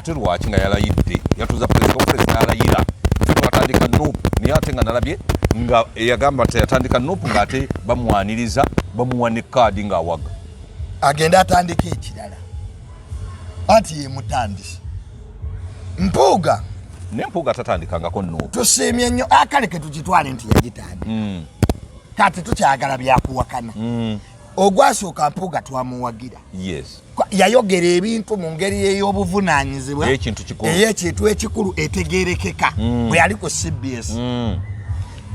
Ate lwaki nga yalayidde, yatuza press conference n'alayira, ffe twatandika NUP, naye ate nga nalabye nga eyagamba nti yatandika NUP ng'ate bamwaniriza, bamuwa ne kaadi ng'awaga. Agende atandike ekirala, anti ye mutandisi. Mpuuga. Ne Mpuuga tatandikangako NUP. Tusiimye nnyo. Akale ke tukitwale nti yagitandika. Kati tukyagala byakuwakana. Ogwasooka Mpuuga twamuwagira. Yayogera ebintu mu ngeri ey'obuvunaanyizibwa, Ey'ekintu kikulu. Ey'ekintu ekikulu etegerekeka. Bwe yali ku CBS,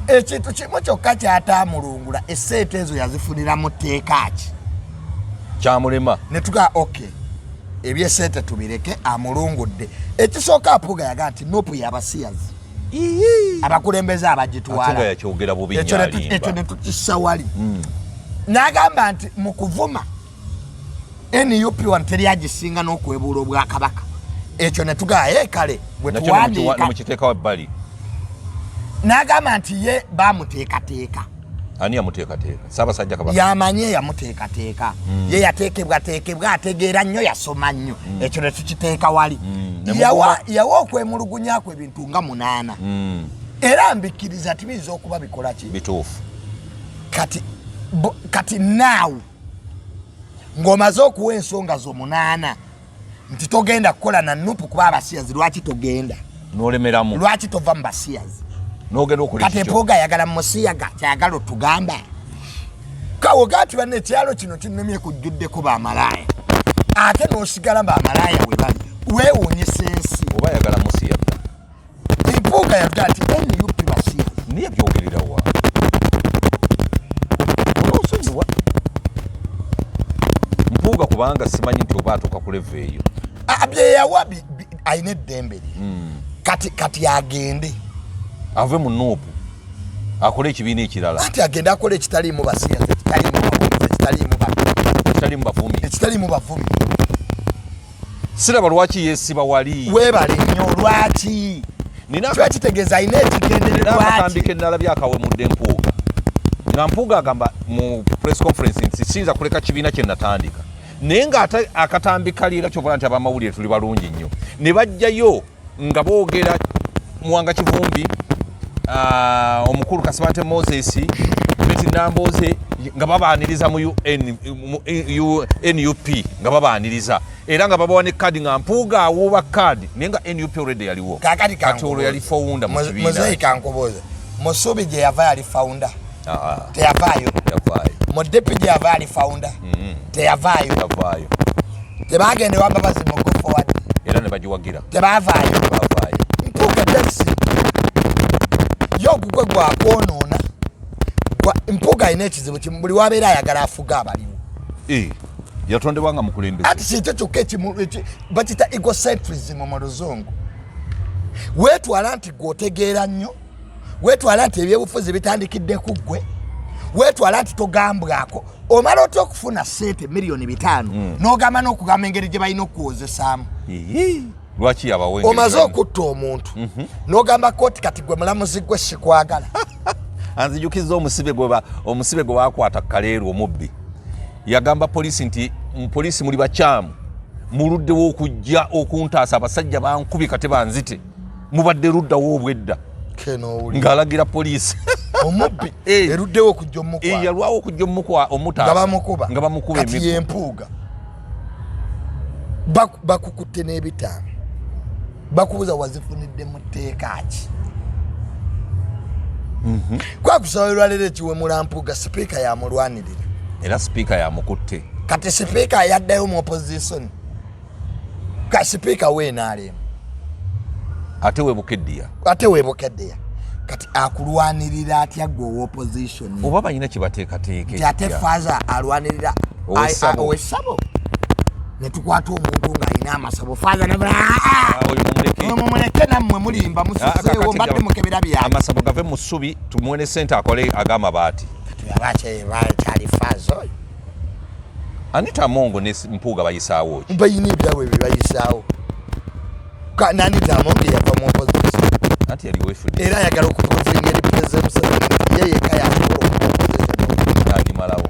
ekintu kimu kyokka kyataamulungula, esseete ezo yazifunira mu tteeka ki? Kyamulema. Ne tugaa ok, ebyesente tubireke, amulungudde. Ekisooka, Mpuuga yagaa nti NUP yabasiyazi, abakulembeze Ate nga abagitwala. Yakyogera bubi Ekyo nnyo, ekyo alimba. Ne tukissa wali. N'agamba nti mu kuvuma NUP wano teri agisinga n'okwebuula obwakabaka. Ekyo ne tugaa ye kale bwe Nakyo tuwandiika. nemukiteekawo ebbali. N'agamba nti ye bamuteekateeka. Ani yamuteekateeka? Ssaabasajja Kabaka? Yamanyi eyamuteekateeka. Ye yateekebwateekebwa, ategeera nnyo, yasoma nnyo. Ekyo ne tukiteeka wali. Ne Yawa okwemulugunyako ebintu nga munaana, era mbikkiriza nti biyinza okuba bikola ki? Bituufu. Kati naawe ng'omaze okuwa ensonga zo munaana nti togenda kukola na NUP kuba abasiyazi, lwaki togenda? N'olemeramu. Lwaki tova mu basiyazi? N'ogenda okola Kati ekikyo. Empuuga ayagala musiyaga, kyayagala otugamba kawoga nti banna ekyalo kino kinnemye kujjuddeko bamalaaya, ate n'osigala bamalaaya we bali, weewuunyisa ensi. Oba ayagala musiyaga. Empuuga yaga nti NUP basiyazi. Niye byogererawa, onoosonyiwa Mpuuga kubanga simanyi nti oba atuuka ku level eyo. Ah, byeyawa alina eddembe lye. Kati agende. Ave mu NUP akole ekibiina ekirala. Ati agende akola ekitaliimu basiyazi, ekitaliimu bavumizi, ekitaliimu Ekitaliimu bavumi. Ekitaliimu bavumi. Siraba lwaki yeesiba wali. Weebale nnyo. Lwaki? Kiba kitegeeza alina Nina ekigendererwa. akatambi Ki? Ke nalabye akawemudde Mpuuga, nga Mpuuga agamba mu press conference nti siyinza kuleka kibiina kye natandika, naye ng'ate akatambi kali era kyovola nti abamawulire tuli balungi nnyo, ne bajjayo nga boogera Muwanga Kivumbi, omukulu Kasibante Moses, Betty Nambooze, nga babaaniriza mu UN, mu NUP, nga babaaniriza era nga babawa ne kaadi, nga Mpuuga awuuba kaadi, naye nga NUP already yaliwo. Kakati Kati olwo yali founder mu kibiina. Muzeeyi, kankubuuze, Musubi gye yava yali founder? Ah, ah, Teyavaayo? Yavaayo. Mu DP gye yava yali founder? Teyavaayo? Yavaayo. Tebagenda ewa Mbabazi mu Go Forward? Era ne bagiwagira. Tebavaayo? Bavaayo. Mpuuga tesi ye ogugwe gwakwonoona. Mpuuga alina ekizibu kimu, buli wabeera ayagala afuga abaliwo. Eh, yatondebwa nga mukulembeze. Ati kintu kyokka bakita egocentrism mu luzungu. Weetwala nti gwe otegeera nnyo, weetwala nti ebyobufuzi bitandikidde ku ggwe, weetwala nti togambwako. Omala otya okufuna sente 5 miliyoni n'ogamba n'okugamba engeri gye balina okuwozesaamu? Ii, lwaki yabawa engeri Omaze okutta omuntu n'ogamba kooti kati gwe mulamuzi, gwe sikwagala. Anzijukiza omusibe gwe bakwata Kaleeru, omubbi. Yagamba poliisi nti mupoliisi muli bakyamu, muluddewo okujja okuntaasa, abasajja bankubi kate banzite, mubadde luddawo obwedda. Ng'alagira poliisi. Omubbi Eh. eruddewo okujja omukwata. Yalwawo okujja omutaasa. Nga bamukuba. Nga bamukuba Kati emiggo. Yempuuga bakukutte n'ebitaano, bakubuuza wazifunidde mu tteeka ki? Kwakusaba olwaleero ekiwemula Mpuuga, sipiika yamulwanirira. Era sipiika yamukutte. Kati sipiika yaddayo mu opposition, ka sipiika weenaalemu. Ate webukeddiya. Ate webukeddeya. Kati akulwanirira atya gwe owa opposition? Oba balina kyebateekateeka. Nti ate faaza alwanirira Ow'essabo. Ow'essabo, netukwata omuntu ng'alina amasabo, faaza Oyo mumuleke. Mumuleke, nammwe mulimba, mususeewo, mbadde mukebera byange. Amasabo gave mu ssubi, tumuwe ne sente akole ag'amabaati. Abakyali faaza oyo. Anita Amongo ne Mpuuga bayisaawo ki? Bayina ebyabwe bye bayisaawo. Nanita Amongo yava mu opposition. Anti yali wefudde. Era ayagala okuprovinga eri President Museveni nti ye yekka yasobola okuba opposition. N'agimalawo.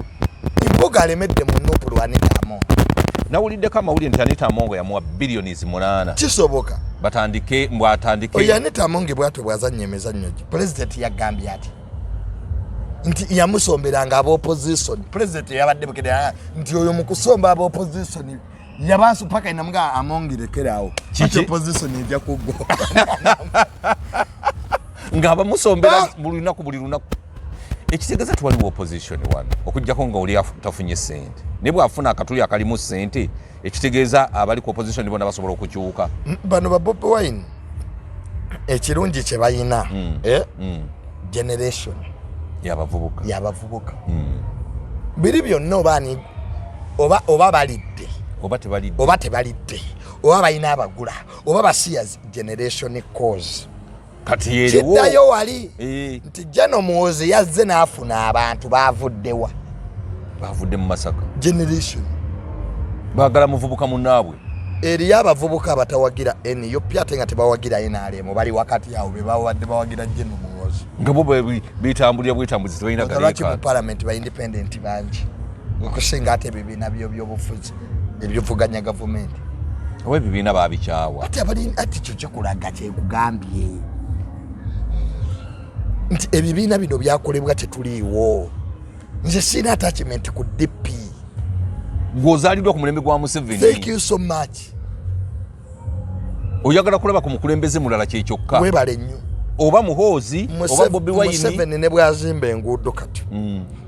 Mpuuga alemedde mu NUP lwa Anita Amongo. Nawuliddeko amawulire nti Anita Amongo yamuwa billions 8. Kisoboka. Batandike mbu atandike. Oyo Anita Amongo bwatyo bw'azannya emizannyo gye. Pulezidenti yagambye ati nti yamusomberanga aba opposition. Pulezidenti yabadde Bukedde nti oyo mu kusomba aba opposition yabansu paka inamuga Amongi lekeraawo. Kiki? Opposition ejja kuggwa. Nga bamusombera buli lunaku buli lunaku. Ekitegeeza tewaliwo opposition wano okuggyako nga oli tafunye ssente, naye bw'afuna akatuli akalimu ssente ekitegeeza abali ku opposition bonna basobola okukyuka. Bano ba Bobi Wine ekirungi kye balina generation y'abavubuka. Y'abavubuka. Biri byonna oba ani, oba balidde oba tebalidde, oba tebalidde, oba balina abagula, oba basiyazi, generation cause. Kati yeriwo. Kiddayo wali nti Jano Muhoozi yazze n'afuna abantu baavuddewa? Bavudde mu Masaka. Generation. Baagala muvubuka munnaabwe. Eriyo abavubuka abatawagira NUP ate nga tebawagira NRM, bali wakati awo be babadde bawagira Jeno Muhoozi. Nga bo betambulira bwetambuzi, tebalina Lwaki mu galeekaana. Parliament ba independent bangi okusinga ate ebibiina byo byobufuzi ebyovuganya gavumenti? Oba ebibiina babikyawa. Ate abali ati kyo kikulaga kyekugambye nti ebibiina bino byakolebwa tetuliiwo. Nze sirina attachment ku DP. Gw'ozaaliddwa ku mulembe gwa Museveni. Thank you so much. Oyagala kulaba ku mukulembeze mulala kyekyokka. Webale nnyo. Oba Muhoozi oba Bobi Wine. Museveni ne bwazimba enguudo kati,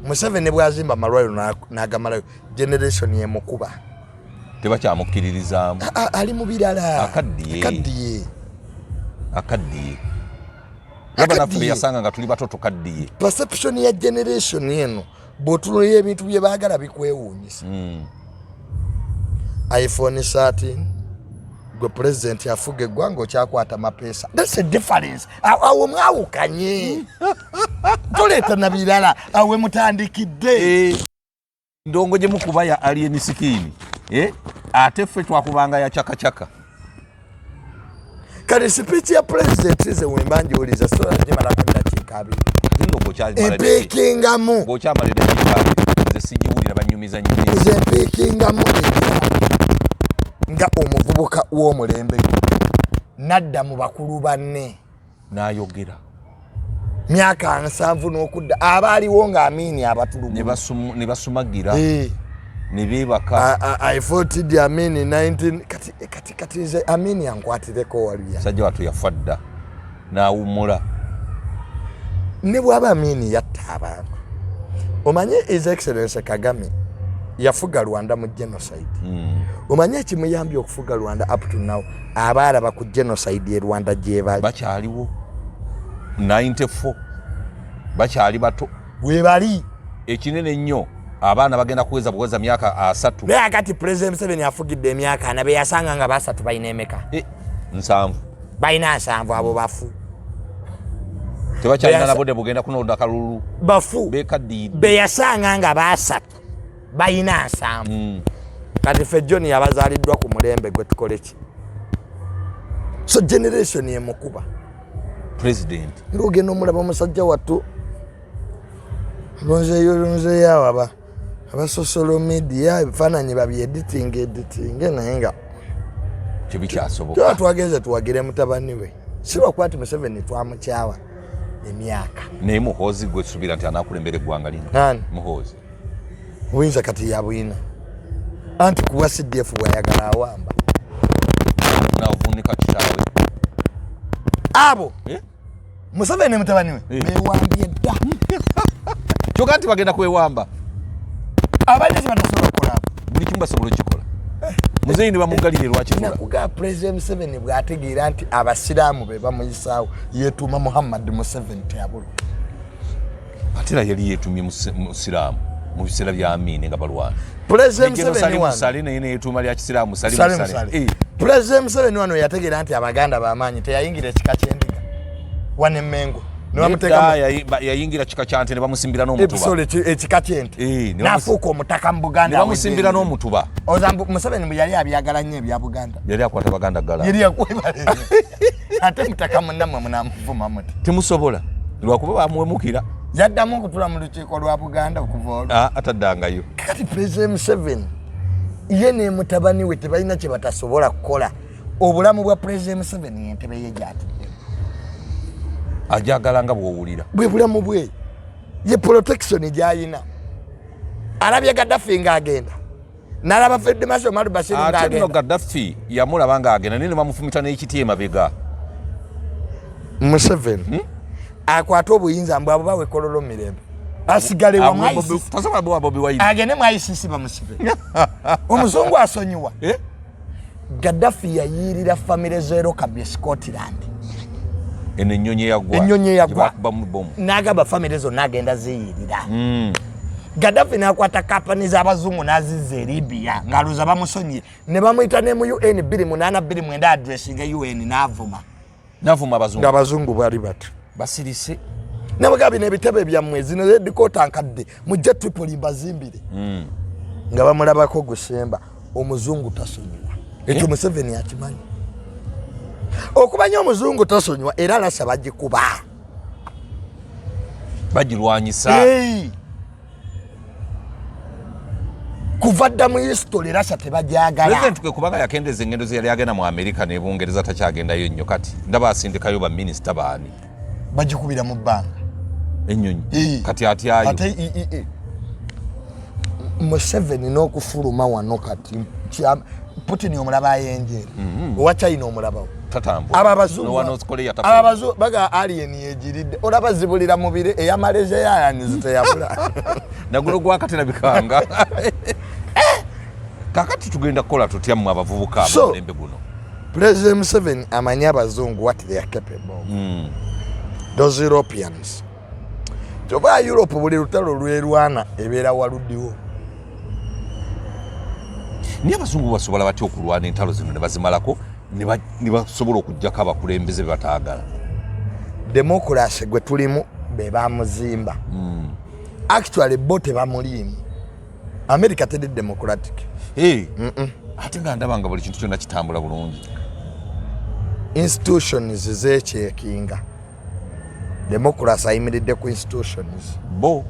Museveni ne bwazimba amalwaliro n'agamalayo, generation emukuba. Tebakyamukkiririzaamu. Ali mu birala. Akaddiye. Akaddiye. Akaddiye. Laba naffe be yasanga nga tuli bato tukaddiye. Perception ya generation eno bw'otunulira ebintu bye baagala bikwewuunyisa. iPhone 13, gwe president afuga eggwanga okyakwata mapeesa. That's a difference. Awo mwawukanye, toleeta na birala, awe mutandikidde. Ndongo gye mukuba ya Alien Skin, ate ffe twakubanga ya cakacaka. Kati speech ya president nze wemba njiwuliza sola gimalako ddakiika 20. Nno bw'okyamala Empiikingamu. Bw'okyamala eddakiika 20, nze sigiwulira, banyumiza nnyo. Nze empiikingamu ebyange nga omuvubuka w'omulembe nadda mu bakulu banne n'ayogera myaka 70 n'okudda abaaliwo nga Amini abatulugunya. Ne basumagira ne beebaka. I fought Idi Amin 19 kati nze Amini ankwatireko walya. Musajja wattu yafa dda n'awummula. Ne bw'aba Amini yatta abantu, omanye His Excellence Kagame yafuga Rwanda mu genocide. Omanye ekimuyambye okufuga Rwanda up to now, abaalaba ku genocide e Rwanda gye bali. Bakyaliwo 94, bakyali bato. Webali. Ekinene ennyo, abaana bagenda kuweza buweza myaka 30. Naye akati President Museveni afugidde emyaka 40, be yasanga nga basatu balina emeka? 70. Balina 70, abo bafu. Tebakyalina na budde bugenda kunonda kalulu. Bafu. Bekaddiidde. Be yasanga nga basatu balina 70. Kati ffe John yabazaaliddwa ku mulembe gwe, tukole ki? So generation emukuba. President. Ng'ogenda omulaba omusajja wattu lunzeeyo lunzeeyo awo aba social media ebifaananyi babyeditinga editinge, naye nga tebikyasoboka. Tuba twagenze tuwagire mutabani we, si lwakuba nti Museveni twamukyawa emyaka. Naye Muhoozi gwe suubira nti anaakulembera eggwanga lino? Nani? Muhoozi. Buyinza kati yabwina, anti kuba CDF bwayagala awamba. Navunika kitaawe. Abo Eh? Museveni ne mutabani we bewambye dda. Kyokka nti bagenda kwewamba. Abalina kyebatasobola okukola abo. Buli kimu basobola okukikola. Muzeeyi ne bamugalire lwakikola. Nakugaa, President Museveni bw'ategeera nti abasiraamu be bamuyisaawo, yeetuuma Muhammad Museveni, teyabulwa. Ate era yali yeetumye musiraamu mu biseera bya Amini nga balwana. President Ne General Museveni Salim wano Musale naye neyetuuma lya kisiraamu Salim Salim Musale. Musale. President Museveni wano yategeera nti abaganda bamaanyi, teyayingira ekika ky'endiga wano emmengo ne bamuteeka Nedda, yayingira kika kya nte ne bamusimbira n'omutuba. Episole ekika ky'ente. N'afuuka omutaka mu Buganda. Ne bamusimbira n'omutuba. Oza Museveni bwe yali abyagala nnyo ebya Buganda. Yali akwata Baganda ggala. Yali yakwebala. Ate mutaka munnammwe munamuvuma muti? Temusobola, lwakuba bamuwemukira. Yaddamu okutula mu lukiiko lwa Buganda okuva olwo? Ah, ataddangayo. Kati President Museveni Ye ne mutabani we tebalina kye batasobola kukola. Obulamu bwa President Museveni entebe ye gyatuddemu. Ajagala nga bw'owulira. Bwe bulamu bwe. Ye protection gy'ayina. Alabye Gaddafi ng'agenda. Nalaba Field Marshal Omar Bashir ng'agenda. Ate nno Gaddafi yamulaba ng'agenda naye ne bamufumita n'ekiti emabega. Museveni akwate obuyinza mbw abo bawe Kololo mirembe. Asigale wa mu ICC. Tasobola buwa Bobi Wine. Agende mu ICC bamusibe. Omuzungu asonyiwa. Eh? Gaddafi yayiirira famire z'e Lockerbie, Scotland. Eno ennyonyi eyagwa. Ennyonyi eyagwa. Gyebakubamu bbomu. N'agamba famire zonna agenda ziyiirira. Gaddafi n'akwata kampani z'abazungu n'azizza e Libya ng'alowooza bamusonyiye. Ne bamuyita ne mu UN bbiri munaana bbiri mwenda addressinga UN n'avuma. N'avuma abazungu. Ng'abazungu bali bati. Basirise. Nabagamba bino ebitebe byammwe zino headquarter nkadde mujje Tripoli mbazimbire. Nga bamulabako gusemba omuzungu tasonyiwa. Ekyo Museveni akimanyi. Okumanya omuzungu tasonyiwa era Russia bagikuba. Bagirwanyisa. Hey. Kuva dda mu history Russia tebagyagala. President kwe kubanga yakendeeza engendo ze yali agenda mu Amerika ne Bungereza takyagendayo nnyo kati. Ndaba asindikayo ba minisita baani. Bagikubira mu bbanga. Ennyonyi. Kati atyayo. Ate Museveni n'okufuluma wano kati Putin omulaba ayenjeera. Owa China omulabawo. Tatambula. Aba abazungu N'owa North Korea tafuluma. Aba abazungu baga alien yegiridde. Olaba zibulira mu bire eya Malaysia ya Airlines teyabula. Nagulo gwa katera bikanga. Kakati tugenda kukola tutya mmwe abavubuka ab'omulembe guno? President Museveni amanyi abazungu what they are capable of. Those Europeans. Kyova Europe buli lutalo lwerwana ebeera waluddiwo. Naye abazungu basobola batya okulwana entalo zino ne bazimalako ne basobola okuggyako abakulembeze be bataagala? Democracy gwe tulimu be bamuzimba. Actually bo tebamuliimu. America teri democratic. Hey. Ate nga ndaba nga buli kintu kyonna kitambula bulungi. Institutions zeekyekinga. Democracy ayimiridde ku institutions. Bo.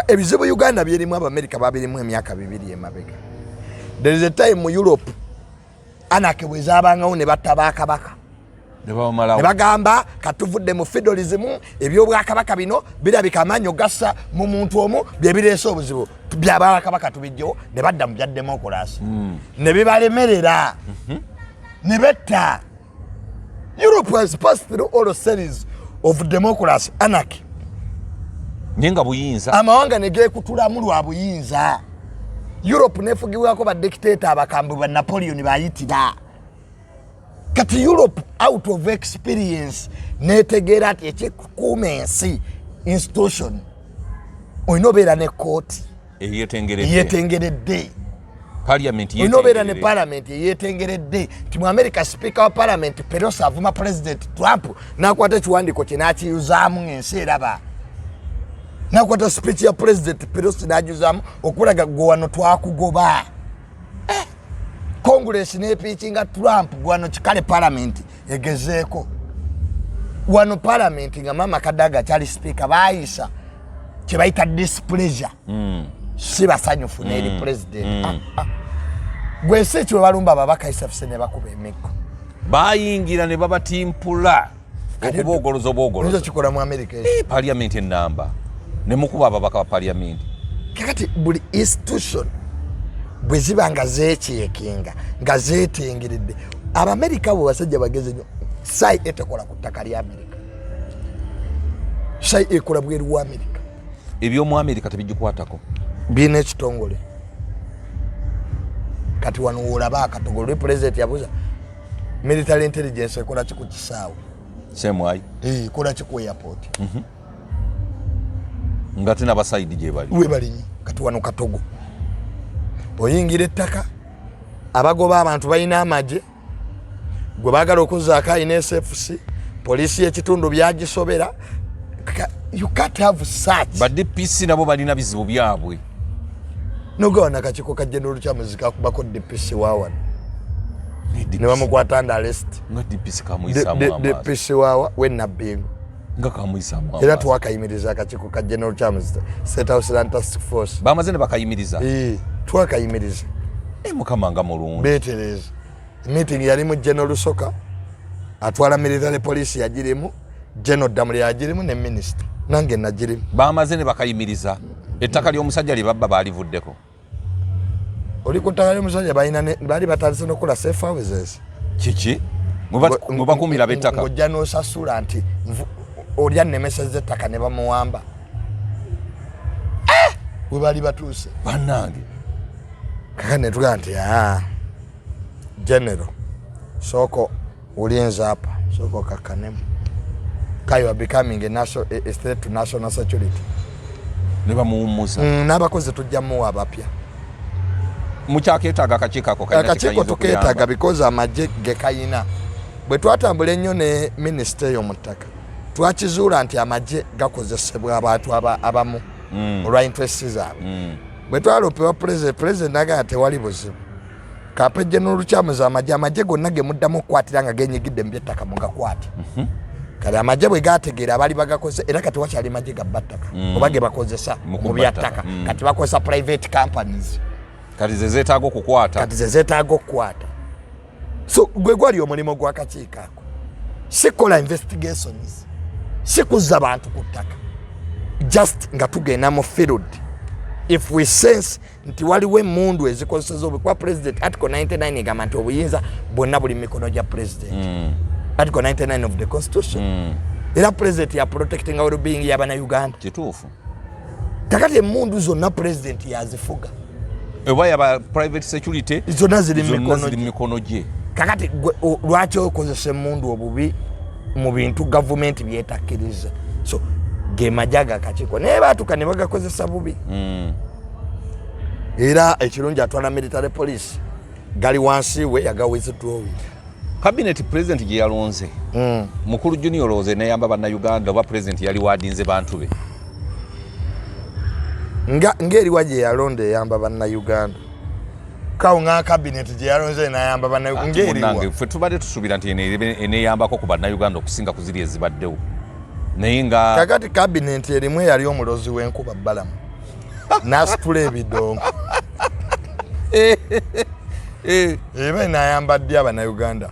Ebizibu Uganda byerimu Abamerika babirimu emyaka 2 emabega. There is a time mu Europe anarchy bwe zaabangawo ne batta bakabaka. Ne babamalawo. Ne bagamba katuvudde mu feudalism, ebyobwakabaka bino birabika amaanyi ogassa mu muntu omu bye bireese obuzibu. Byabakabaka tubijjewo ne badda mu bya democracy. Ne bibalemerera. Ne betta. Europe has passed through all series of democracy, anarchy. Naye nga buyinza. Amawanga ne geekutulamu lwa buyinza. Europe nefugibwako ba dictator abakambwe ba Napoleon bayitira. Kati Europe out of experience netegeera nti ekikuuma ensi institution olina obeera ne kooti eyetengeredde. Eyetengeredde. Parliament Olina obeera ne yetengeredde. parliament eyetengeredde. Nti mu America speaker wa parliament Pelosi avuma President Trump n'akwata ekiwandiiko kye n'akiyuzaamu ng'ensi eraba. N'akwata speech ya President Pelosi n'agiyuzaamu okulaga gwe wano twakugoba. Congress n'epiikinga Trump gwe wano kikale parliament egezeeko. Wano parliament nga Mama Kadaga akyali speaker baayisa kye bayita displeasure. Si basanyufu n'eri president. Gwe si ekyo balumba ababaka SFC ne bakuba emiggo. Bayingira ne babatimpula okuboogoloza obwogoloza. Oyinza okikola mu America ekyo? Parliament ennamba ne mukuba ababaka ba parliament. Kakati buli institution bwe ziba nga zeekyekinga nga zeetengeredde, Abamerika bo basajja bagezi nnyo. CIA etekola ku ttaka lya Amerika. CIA ekola bweru wa Amerika. Eby'omu Amerika tebigikwatako. Birina ekitongole. Kati wano w'olaba akatogo, lwe president yabuuza military intelligence ekola ki ku kisaawe? CMI. Ekola ki ku airport? Nga tena basaidi gye bali. We bali nnyo. Kati wano katogo. Oyingira ettaka, abagoba abantu balina amagye, gwe baagala okuzzaako alina SFC, poliisi y'ekitundu byagisobera. You can't have such. Ba DPC nabo balina bizibu byabwe. Nogawana akakiiko ka General Lukyamuzi kakubako DPC wa wano. Ne bamukwata under arrest. Nga DPC kamuyisaamu amaaso. DPC wawa we Nabbingo. Nga kamuyisaamu. Era twakayimiriza akakiiko ka General Lukyamuzi State House Land Task Force. Bamaze ne bakayimiriza. Twakayimiriza. Mukama nga mulungi. Beetereza. Meeting yalimu General Lusoka atwala military police yagirimu, General Damuli yagirimu ne minisita, nange nagirimu. Bamaze ne bakayimiriza. Ettaka ly'omusajja lye babba baalivuddeko. Oli ku ttaka ly'omusajja baali batandise n'okukola safe houses. Kiki? Mwe bakuumira b'ettaka. Ng'ojja n'osasula nti oli annemesezza ettaka ne bamuwamba. We baali batuuse. Bannange. Kaka ne tugamba nti aa general, sooka ulinza hapa, sooka okakkanemu ka you are becoming a threat to national security. Ne bamuwummuza. N'abakozi tujja muwa abapya. Mukyaketaaga akakiiko ako? Kalina Akakiiko kye kayinza tukeetaaga okuyamba. Because amagye ge kayina, bwe twatambula ennyo ne minisita eyo mu ttaka, twakizuula nti amagye gakozesebwa abantu abamu olwa interest zaabwe. Bwe twalopewa president, president nagamba tewali buzibu, kampe General Lukyamuzi amagye, amagye gonna ge muddamu okukwatira nga genyigidde mu byettaka mugakwate. Kale amagye bwe gategeera abaali bagakoze, era kati wakyali magye gabba ttaka oba ge bakozesa Mu mu kubba byattaka. ttaka. Kati bakozesa private companies. Kati ze zeetaaga okukwata. Kati ze zeetaaga okukwata. So gwe gwali omulimu gw'akakiiko ako, si kola investigations, si kuzza bantu ku ttaka, just nga tugenda mu field if we sense nti waliwo emundu ezikozeseza obubi, kuba president, article 99 egamba nti obuyinza bwonna buli mu mikono gya president. Article 99 of the constitution. Era president ya protecting well being y'abannayuganda. Kituufu. Kakati emundu zonna president yazifuga. Oba yaba private security. Zonna ziri mu Zonna mikono ziri mu gye. mikono gye. Kakati lwaki okozesa emundu obubi mu bintu gavumenti byetakkiriza? So ge majja gakakiiko, naye baatuka ne bagakozesa bubi. Era ekirungi atwala military police gali wansi we yaga withdrawing. Cabinet president gye yalonze, mukulu Junior, olowooza eneyamba bannayuganda oba president yali wadinze bantu be? Nga ng'eriwa gye yalonda eyamba bannayuganda? Kawo nga cabinet gye yalonze enayamba bannayuganda? Ate munnange, Ng'eriwa? Ffe tubadde tusuubira nti eno eneyambako ku bannayuganda okusinga ku ziri ezibaddewo, naye nga Kakati cabinet erimu eyali omulozi w'enkuba Balamu n'asitula ebidongo. Eba enayamba ddi abannayuganda?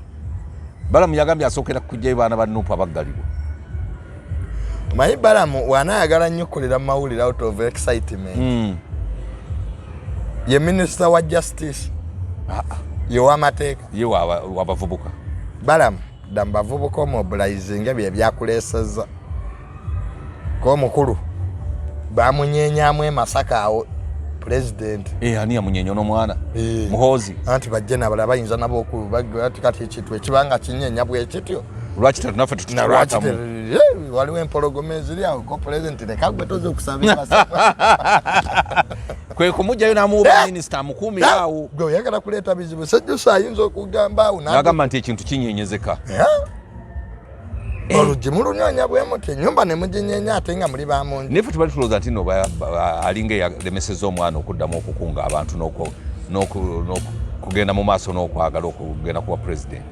Balamu yagambye asookera kujjayo baana ba NUP abaggalibwa. Omanyi Balamu wanaayagala nnyo okukolera mu mawulire out of excitement. Ye minisita wa justice? Ah, ah. Ye w'amateeka? Ye wabavubuka. Balamu dda mu bavubuka omobilizinga bye byakuleesezza k'omukulu bamunyenyamu e Masaka awo pulezidenti. Eh, ani yamunyenya n'omwana? Eh. Muhoozi. Anti bajje nabala bayinza nabo ati kati ekintu ekibanga kinyenya bwe kityo. Lwaki tetunaffe Na lwaki tutukwatamu? Waliwo empologoma eziri awo ko pulezidenti leka gwe toza okusaba e Masaka. Kwe kumugjayo n'amuwa minisita amukuumira awo. Gwe oyagala kuleeta bizibu. Sejjusa ayinza okugamba awo n'agamba nti ekintu kinyenyezeka. Eh? Oluggi mulunyonya bwe muti, ennyumba ne muginyenya ate nga muli bamungi. Naye ffe tubali tulowooza nti no alinga eyalemeseza omwana okuddamu okukunga abantu n'okugenda mu maaso n'okwagala okugenda kuba pulezidenti.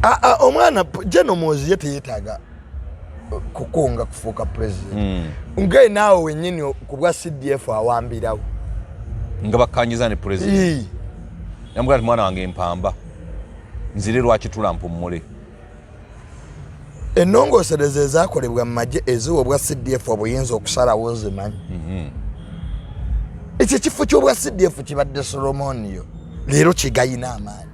Ah, ah, omwana General Muhoozi ye teyeetaaga kukunga kufuuka pulezidenti. Nga naawe wennyini ku bwa CDF awambirawo. Nga bakkanyiza ne pulezidenti. Yamugamba nti mwana wange empamba nzire lwaki tula mpummule. Ennongoosereza ezaakolebwa mu magye eziwa obwa CDF obuyinza okusalawo zimanyi. Ekyo ekifo ky'obwa CDF kibadde Solomoniyo, leero kigayina amaanyi.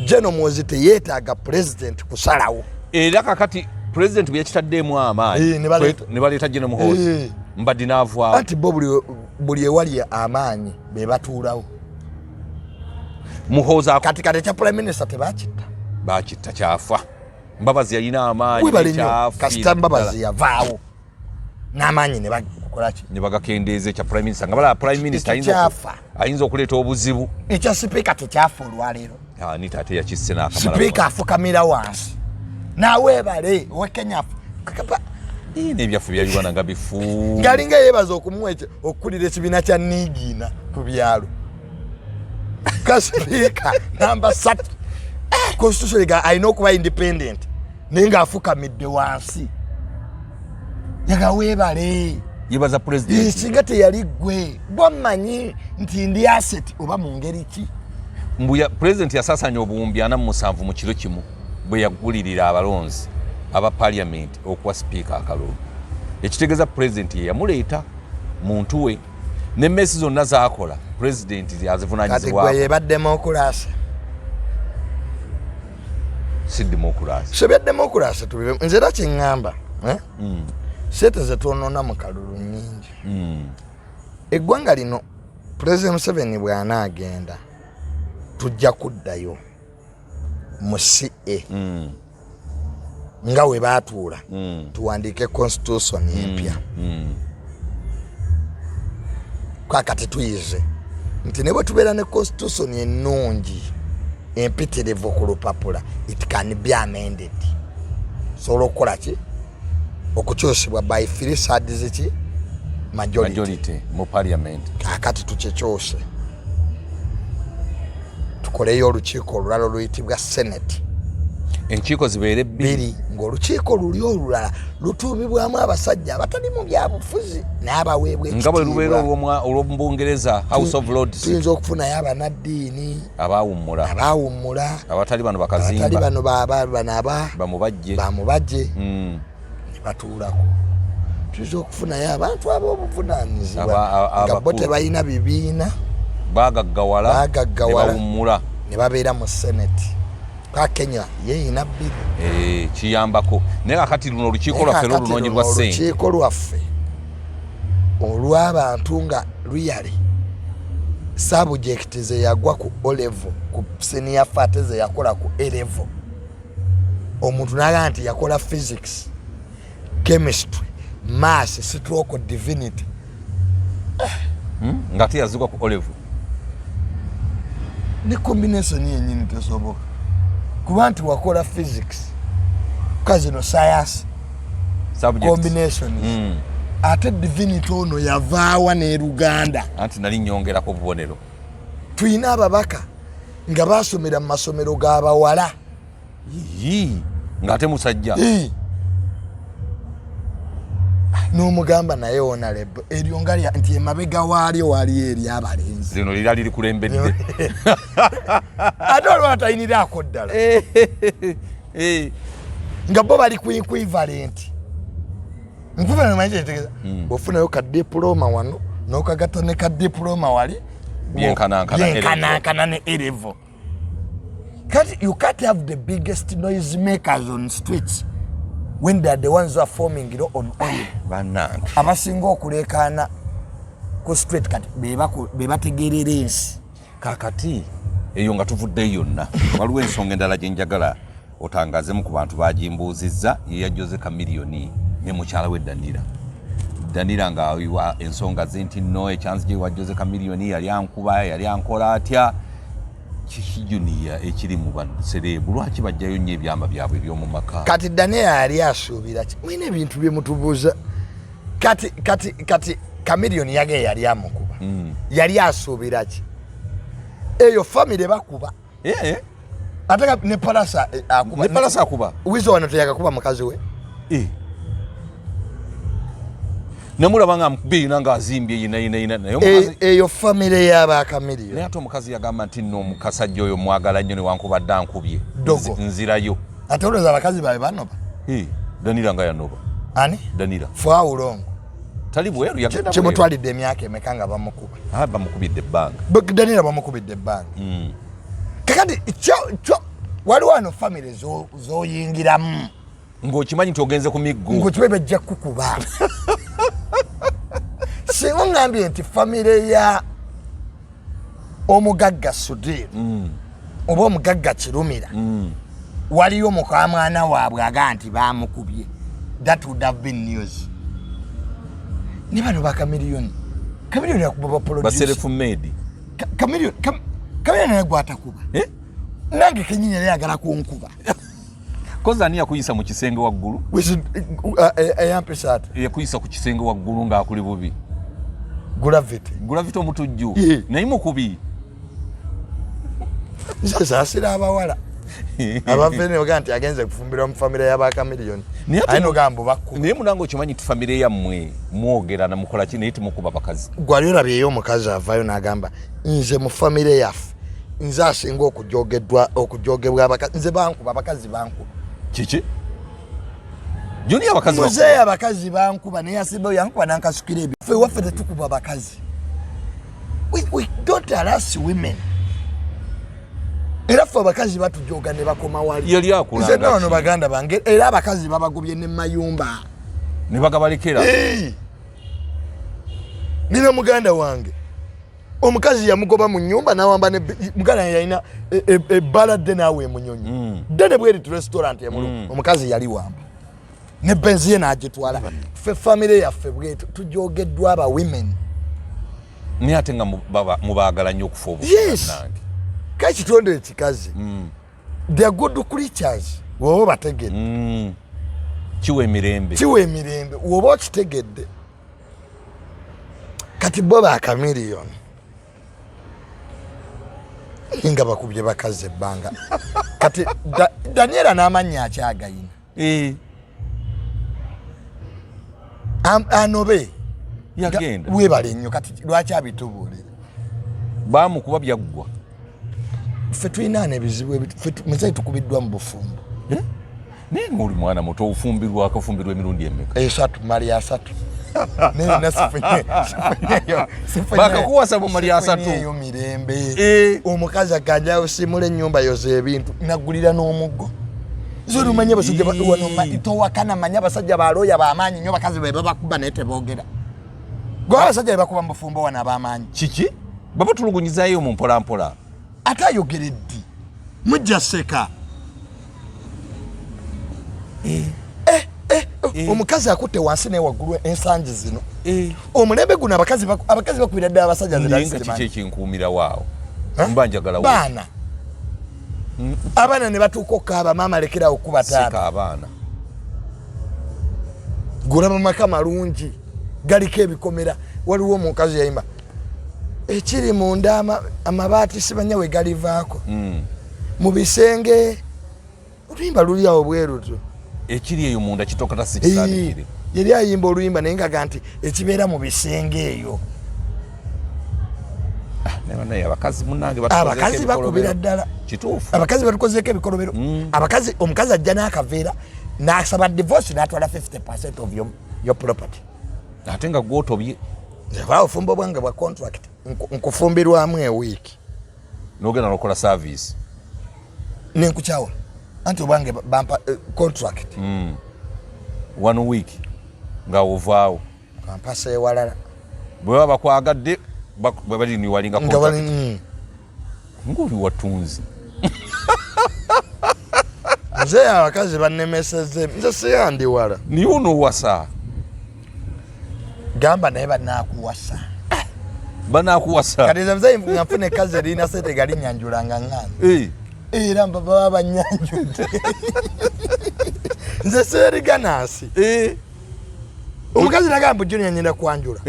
General Muhoozi teyeetaaga pulezidenti kusalawo. Era kakati pulezidenti bwe yakitaddeemu amaanyi Eh, ne baleeta- ne baleeta General Muhoozi. Mbaddi n'avaawo. Anti bo buli ewali amaanyi be batuulawo. Muhoozi Kati kati ekya prime minister tebakitta? Bakitta, kyafa. Mbabazi yalina amaanyi. Webale nnyo. Kyafiira Kasita Mbabazi ddala. yavaawo n'amaanyi ne bakolaki? Ne bagakendeeza ekya prime minister nga balaba prime minister Ekyo kyafa. Ayinza okuleeta obuzibu. Ekya sipiika tekyafa olwaleero? Anita ate yakisse n'akamala. Sipiika afukamira wansi naweebale owe Kenya N'ebyaffe bya Uganda nga bifu. Ng'alinga yeebaza okumuwa okukulira ekibiina kya niigiina ku byalo kasipiika namba 3. Constitution ga alina okuba independent, naye ng'afukamidde wansi. Yaga weebale. Yebaza pulezidenti. Singa teyali ggwe, bwammanyi nti ndi asset oba mu ngeri ki. Mbuya pulezidenti yasaasanya 47,000 mu kiro kimu bwe yagulirira abalonzi aba parliament okuwa sipiika akalulu, ekitegeeza pulezidenti ye yamuleeta muntu we, ne mess zonna zakola pulezidenti Kati azivunanyizibwako. Gwe yeba demokulasi? Si demokulasi. So bya demokulasi tubive. Nze era kyeŋŋamba, eh? Sente zetwonoona mu kalulu nnyingi. Eggwanga lino, Pulezidenti Museveni bw'anaagenda, tujja kuddayo mu ca nga we baatuula, tuwandiike constitution empya. Kakati tuyize nti ne bwe tubeera ne constitution ennungi empitirivu ku lupapula, it can be amended, sobola okukola ki, okukyusibwa by three thirds ki majority. Majority mu parliament. Kakati tukikyuse, tukoleyo olukiiko olulala oluyitibwa Senate. Enkiiko zibeere bbiri. Bbiri, ng'olukiiko luli olulala lutuumibwamu abasajja abatali mu byabufuzi n'abaweebwa Nga bwe lubeera ekitiibwa. Olw'omu Bungereza, House of Lords. Tuyinza okufunayo abanaddiini. Abaawummula. Abaawummula. Abatali bano Abatali bakazimba. Bano bano aba Bamubajje. Bamubajje ne batuulako. Tuyinza okufunayo abantu ab'obuvunaanyizibwa nga bo Abakulu. tebalina bibiina. Bagaggawala. Bagaggawala. Ne bawummula. Ne babeera mu Senate. Ka Kenya yeyina bbiri. Eh, kiyambako, naye kakati luno olukiiko lwaffe Kaakati lwo lunoonyerwa luno ssente. Olukiiko lwaffe olw'abantu nga luyale subject ze yagwa ku O level, ku senior four, ate ze yakola ku A level, omuntu naga nti yakola physics, chemistry, maths stroke divinity. Nga teyazigwa ku O level. Ne combination yenyini tesoboka, kuba nti wakola physics kazino science Subjects. combinations, ate divinity ono yavaawa ne Luganda? Anti nali nyongerako obubonero. Tuyina ababaka nga basomera mu masomero g'abawala. Yii, ng'ate musajja. Ii. N'omugamba naye honorable, eryo nga nti emabega waalyo waliyo eri abalenzi. Lino lira liri kulembedde. Ate waliwo atayiniraako ddala nga bo bali ku equivalent. Equivalent manyi kyetegeeza? Bw'ofunayo ka diploma wano n'okagatta ne ka diploma wali, Byenkanankana. Byenkanankana ne A level. Kati you can't have the biggest noise makers on streets when they are the ones who are forming law on oil. Bannange. Abasinga okuleekaana ku street kati be bategeerera ensi. Kakati eyo nga tuvuddeyo yonna, waliwo ensonga endala gye njagala otangazemu ku bantu bagimbuuzizza, yeya Jose Chameleone ne mukyala we Danira. Danira ng'ayiwa ensonga ze nti no ekyanzija ewa Jose Chameleone, yali ankuba, yali ankola atya. Kiki junior ekiri mu ba celeb? Lwaki bajjayo nnyo ebyama byabwe eby'omu maka? Kati Daniel yali asuubira ki? Mulina ebintu bye mutubuuza. Kati Chameleone yage yali amukuba, yali asuubira ki? Eyo famire bakuba. Ate ne Palasa akuba. Ne Palasa akuba. Wizo wano teyakakuba mukazi we. Nemulaba nga mukubirina ng'azimbye yina yina yina, naye omukazi Eyo famire y'aba Chameleone. Naye ate omukazi yagamba nti nno omukasajja oyo mwagala nnyo newankubadde ankubye. Dogo. Nzirayo. Ate olowooza abakazi babe banoba? Eh, Danira nga yanoba. Ani? Danira. Fwawulongo. Tali bweru, yagenda bweru. Kimutwalidde emyaka emeka nga bamukuba? Ah, bamukubidde ebbanga. Danira bamukubidde ebbanga. Kakati kyo waliwo wano famire zoyingiramu ng'okimanyi nti ogenze ku miggo. Ng'okimanyi bajja kukuba. Singa oŋŋambye nti famire ya omugagga Sudir oba omugagga Kirumira, waliyo mukamwana waabwe aga nti bamukubye, that would have been news. Ne bano ba Chameleone, Chameleone yakuba ba ba producer. Self made. Chameleone naye gwatakuba. Eh? Nange kenyini yali ayagala kunkuba. Koza ani yakuyisa mu kisenge waggulu? Eyampisa ati? Yakuyisa ku kisenge waggulu ng'akuli bubi. Gravity. Gravity omutujju. Yeah. Naye mukubi. Nze saasira abawala. Abafere ne nti agenze kufumbirwa mu famire y'aba Chameleone, aye nogamba bakkuba. Naye munange, okimanyi nti famire yammwe mwogera namukola ki, naye temukuba bakazi. Gwali olabyeyo omukazi avaayo n'agamba, nze mu famire yaffe nze asinga okujogeddwa, okujogebwa abakazi, nze bankuba, abakazi bankuba. Kiki, Junior, abakazi muzeeyi bakuba? Abakazi bankuba, naye asimbayo yankuba nankasukira ebyo. Ffe waffe tetukuba bakazi. We don't harass women. Era ffe abakazi batujoga ne bakoma wali. Yali akulanga Nze nono ki? Baganda bange, era abakazi babagobye ne mayumba. Ne bagabalekera. Hey! Nina muganda wange, omukazi yamugoba mu nyumba nawamba ne muganda wange yalina ebbala ddene awo emunyonyi, ddene bweri, restaurant emulu. Omukazi yali wamba ne benzi ye n'agitwala. Ffe famire yaffe bwetu tujogeddwa aba women. Naye ate nga mubaagala nnyo okufa Yes. obunange. Kakitonde ekikazi, they are good creatures woba bategedde. Kiwa emirembe. Kiwa emirembe woba okitegedde. Kati bo ba Chameleone nga bakubye bakazi ebbanga. Kati Daniela n'amannya akyagayina. Anobe. Yagenda. Webale nnyo. Kati lwaki abitubuulira? Bamukuba byaggwa. Ffe tulinaana ebizibu muzeyi tukubiddwa mu bufumbo. Eh? Naye ngaoli mwana muto, ofumbirwa, akafumbirwa emirundi emeka? Esatu, mali asatu. Nina Bakakuwasa mu mali asatu? Sifunyeeyo mirembe. Eh. Omukazi aganja osimula ennyumba, yoza ebintu, nagulira n'omuggo. Nze olumanye abasajja wano towakana, manye abasajja balooya bamaanyi nnyo, bakazi be babakuba naye teboogera. Gwe abasajja be bakuba mu bufumbo wano ab'amaanyi. Kiki, baba tulugunyizayo mu mpolampola. Ate ayogera eddi, mujja seka. Eh, eh, Eh. Omukazi akutte wansi ne waggulu ensangi zino. Omulembe guno abakazi bakubira ddala abasajja. Nze Naye nali nga kiki sikimanyi. ekinkuumirawo awo? Huh? Mba njagala Baana, abaana ne batuuka okukaaba, maama lekerawo okuba seka taata. Abaana. Gulaba maka malungi galiko ebikomera. Waliwo omukazi yayimba ekiri munda, amabaati simanya we galivaako mu bisenge. Oluyimba luli awo bwerutu. Ekiri eyo munda kitokata sikisaanikire. Yali ayimba oluyimba naye ngaga nti ekibeera mu bisenge eyo. Naye abakazi munange Abakazi bakubira ddala. Kituufu. Abakazi batukozeeko ebikolobero. Abakazi, omukazi ajja n'akaveera n'asaba divorce n'atwala 50 of your property. Ate nga gwotobye. Nze obufumbo bwange bwa contract. Nkufumbirwamu ewiiki, Nogenda nokola service. Nenkukyawa, anti obwange bampa contract. One week nga ovaawo. Kampasa ewalala. Bwe baba bakwagadde bwe baliniwalinga. Nga bali Ngaoli watunzi. Nze abakazi bannemeseze, nze siyandiwala. Niye onowasa. Gamba naye banakuwasa. Banakuwasa. Kati nze muzeeyi nga nfuna ekkazi erina sente galinyanjula nga ŋŋaana. Eh, Era baba banyanjudde, nze seeriganansi. Omukazi nagamba, "Junior, ngenda kwanjula."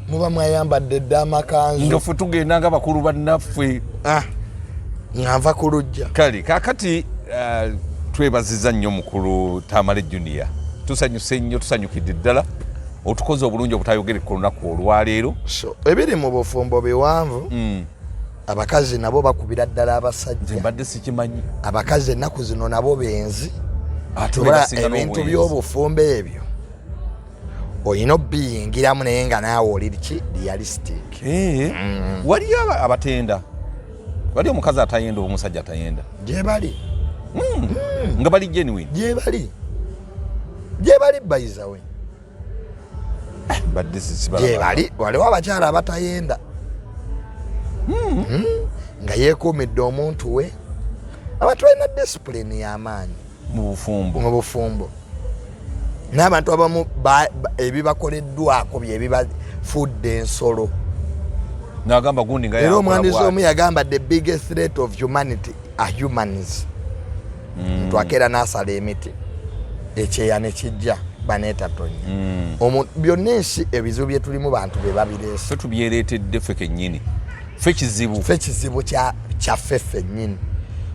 Muba mwayambadde dda amakanzu. Nga ffe tugenda nga bakulu bannaffe. Ah, nga nva ku lujja. Kale kakati twebaziza nnyo mukulu Tamale Junior, tusanyuse nnyo, tusanyukidde ddala, otukoze obulungi obutayogere ku lunaku olwaleero. So ebiri mu bufumbo biwanvu. Abakazi nabo bakubira ddala Nze abasajja. mbadde sikimanyi. Abakazi ennaku zino nabo benzi. Ate Oba bebasinga ebintu n'obwenzi. by'obufumbo ebyo olina obiyingiramu naye nga naawe oli ki realistic. Eh, waliyo abatenda, wali omukazi atayenda oba omusajja atayenda? Gyebali. Nga bali genuine? Gyebali, gyebali bayizawe. Badde sisibalaba. Gyebali, waliwo abakyala abatayenda nga yeekuumidde omuntu we. Abantu balina discipline y'amaanyi Mu bufumbo. Mu bufumbo. N'abantu abamu ebibakoleddwako byebibafudde ensolo. Nagamba gundi nga Era yakola omwandiisi bw'ati. omu yagamba, "The biggest threat of humanity are humans." Muntu akeera n'asala emiti, ekyeya ne kijja, baneetatonya. Byonna ensi ebizibu bye tulimu bantu be babireese. Ffe tubyereetedde ffe kennyini, ffe kizibu. Ffe kizibu kyaffe ffennyini.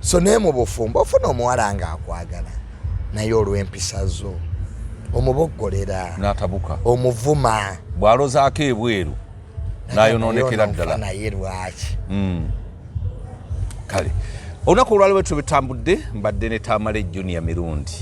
So naye mu bufumbo ofuna omuwala nga akwagala, naye olw'empisa zo omuboggolera, n'atabuka, omuvuma, bw'alozaako ebweru n'ayonoonekera ddala. Naye lwaki? Kale, olunaku olwaliwo tubitambudde, mbadde ne Tamale Junior Mirundi.